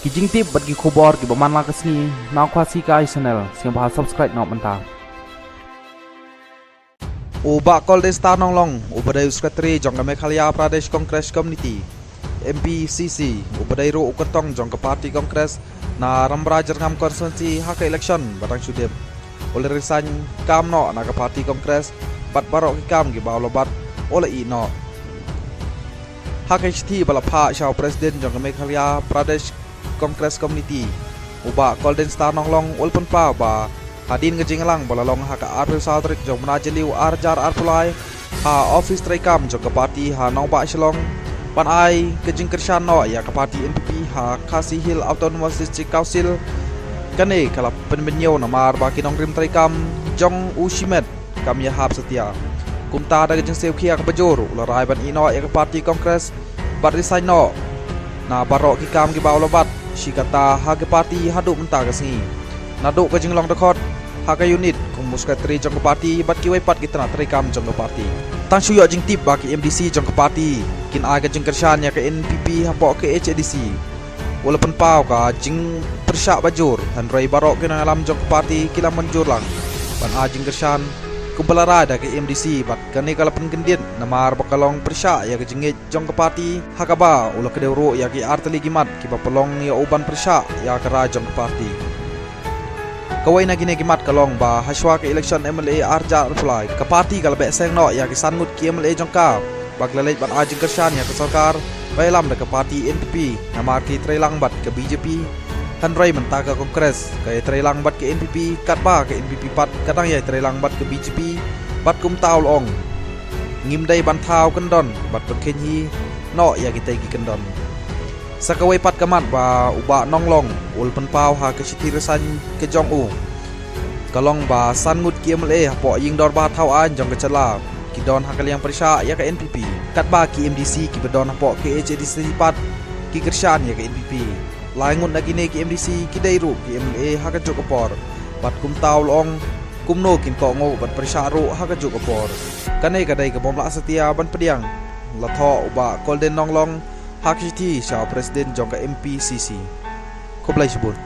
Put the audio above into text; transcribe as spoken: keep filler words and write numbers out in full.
Ki jingtip bad ki khubor kiba man la ka sngi na Khasi Kai Channel, sngewbha subscribe noh mynta. U Bah Golden Star Nonglong, uba dei u Secretary jong ka Meghalaya Pradesh Congress Committee, M P C C, uba dei ruh u kyrtong jong ka party Congress na Rambrai Jyrngam constituency ha ka election ba dang shu dep, u la resign kam noh na ka party Congress bad baroh ki kam kiba u la bat u la ïeh noh. Ha ka shithi ba la phah sha u President jong ka Meghalaya Pradesh Congress Committee, u Bah Golden Star Nonglong, u la pynpaw ba hadien ka jingïalang ba la long ha ka arphew saw tarik jong u bnai Jylliew arhajar arphew lai ha office treikam jong ka party ha Nongbah Shillong ban ai ka jingkyrshan noh ïa ka party N P P ha Khasi Hills Autonomous District Council, kane ka la pynbynñiew namar ba ki nongrim treikam jong u shimet kam ïahap satia. Kumta da ka jingsngewkhia kaba jur, u la rai ban ïeh noh ïa ka party Congress bad resign noh na baroh ki kam kiba u la bat shi katta ha ka party haduh mynta ka sngi. Naduh ka jinglong dkhot ha ka unit kum u Secretary jong ka party bad kiwei pat ki tnat treikam jong ka party. Tang shu ïoh jingtip ba ki M D C jong ka party kin ai ka jingkyrshan ïa ka N P P hapoh ka H A D C, u la pynpaw ka jingpyrshah bajur, hynrei baroh ki nongïalam jong ka party ki la mynjur lang ban ai jingkyrshan, kumba la rai da ka M D C, bad kane ka la pynkyndit namar ba ka long pyrshah ïa ka jingngeit jong ka party, ha kaba u la kdew ruh ïa ki artylli ki mat kiba pynlong ïa u ban pyrshah ïa ka rai jong ka party. Kawei na kine ki mat ka long ba hashwa ka election M L A arhajar arphew lai, ka party ka la beh seng noh ïa ki san ngut ki M L A jong ka ba ki la leit ban ai jingkyrshan ïa ka sorkar ba ïalam da ka party N P P namar ka ïatreilang bad ka B J P. Hynrei mynta ka Congress ka ïatreilang bad ka N P P, katba ka N P P pat ka dang ïatreilang bad ka B J P, bad kumta u la ong, ngim dei ban thaw kyndon bad pynkheiñ hi noh ïa kitei ki kyndon. Sa kawei pat ka mat ba u Bah Nonglong u la pynpaw ha ka shithi resign ka jong u, ka long ba san ngut ki M L A hapoh ïing dorbar thaw aiñ jong ka jylla ki don ha ka liang pyrshah ïa ka N P P, katba ki M D C kiba don hapoh ka H A D C pat ki kyrshan ïa ka N P P. Lai ngut na kine ki M D C ki dei ruh ki M L A ha kajuh ka por, bad kumta u la ong, kumno kin kohnguh bad pyrshah ruh ha kajuh ka por. Kane ka dei ka bym lah satia ban pdiang, la thoh u Bah Golden Nonglong ha ka shithi sha u President jong ka M P C C. Khublei shibun.